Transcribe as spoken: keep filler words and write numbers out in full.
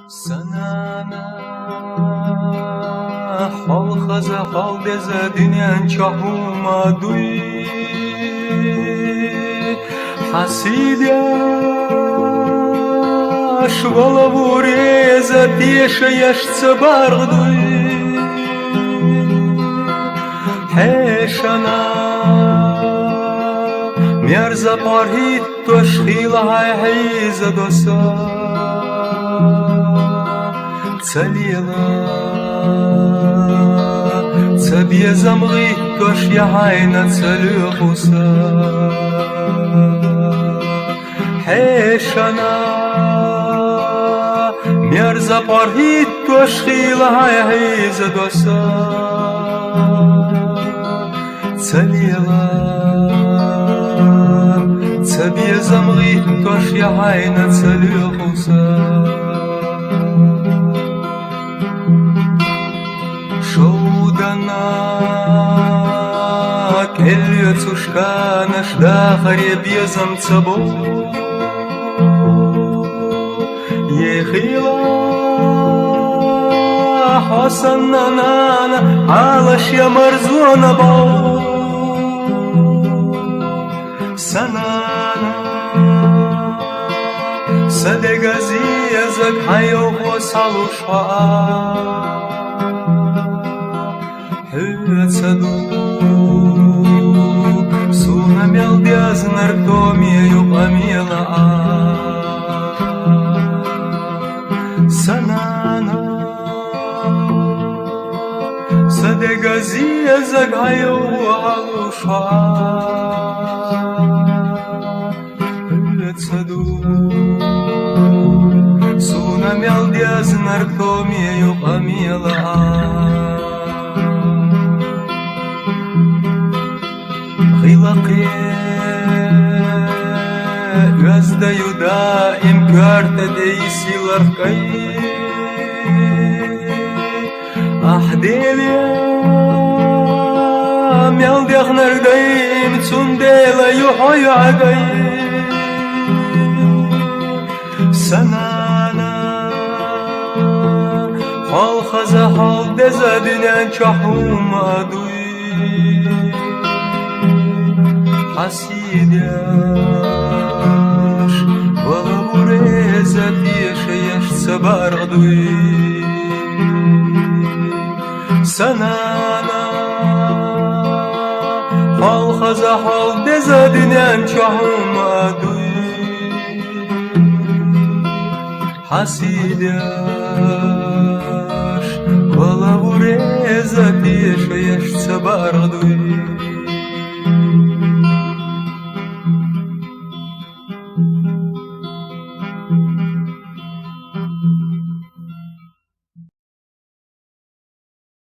Санана, хьол хаза, хьол деза дуьнен чохь хӀума дуй. Хьан сий деш вала ву реза, теша еш ца баргӀа дуй. Хьешана мерза пхьор хӀиттош хила хьайн хьийза доса. Ца лела, ца безам гӀиттош я хьайна ца лоьхуса. Хьешана мерза пхьор хӀиттош хила хьайн хьийза доса. Ца лела, ца безам гӀиттош я хьайна ца лоьхуса. Шовданна кӀел лоьцуш канаш дахаре безам ца бо. Ехила хьо санна, нана, Ӏалаш я марзона бо. Санана, са дега зезаг хьан йовхо схьалуш хьо а. Хьоьца ду суна мел дезнарг томе ю къамела а. Санана, са дега зезаг хьан йовхо схьалуш хьо а. Хьоьца ду суна мел дезнарг томе ю къамела а. Гъилакхе оьзда ю даим коьрта тӀе йисиларх кӀай. Ахь Деле мел дехнарг даим, цундела ю хьо йоӀ гай. Санана, хьол хаза, хьол деза дуьнен чохь хӀума дуй. Хьан сий деш вала ву реза, теша еш ца баргӀа дуй. Санана, хьол хаза, хьол деза дуьнен чохь хӀума дуй. Хьан сий деш вала ву реза, теша еш ца баргӀа